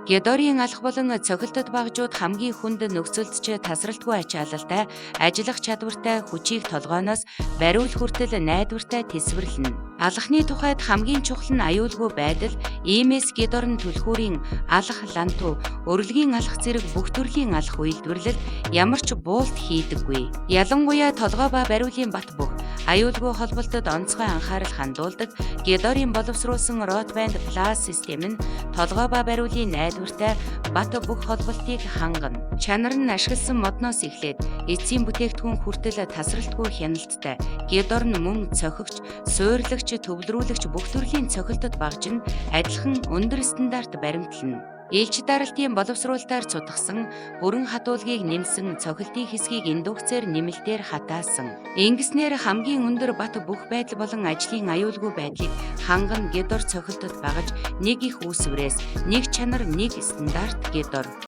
Gedor-ийн алах болон цохилтод багажууд хамгийн хүнд нөхцөлд ч тасралтгүй ачаалалтай, ажиллах чадвартай, хүчийг толгойноос бариул хүртэл найдвартай тэсвэрлэнэ. Алхны тухайд хамгийн чухал нь аюулгүй байдал, иймээс Gedor нь түлхүүрийн алах, лантуу, өрлөгийн алах зэрэг бүх төрлийн алах үйлдвэрлэлд ямар ч буулт хийдэггүй. Ялангуяа толгой ба бариулын бат бөх аюулгүй холболтод онцгой анхаарал хандуулдаг Gedor-ийн боловсруулсан Rotband Plus систем нь толгой ба бариулын найдвартай бат бөх холболтыг хангана. Чанар нь ашигласан модноос эхлээд эцсийн бүтээгдэхүүн хүртэл тасралтгүй хяналттай. Gedor нь мөн цохигч, суурьлагч, төвлөрүүлэгч бүх төрлийн цохилтод багаж нь адилхан өндөр стандарт баримтлана. Элч даралтын боловсруулалтаар цутгасан, бүрэн хатуулгийг нэмсэн, цохилтын хэсгийг индукцээр нэмэлтээр хатаасан. Ингэснээр хамгийн өндөр бат бөх байдал болон ажлын аюулгүй байдлыг хангана. Gedor цохилтод багаж нэг их үүсвэрээс, нэг чанар, нэг стандарт Gedor.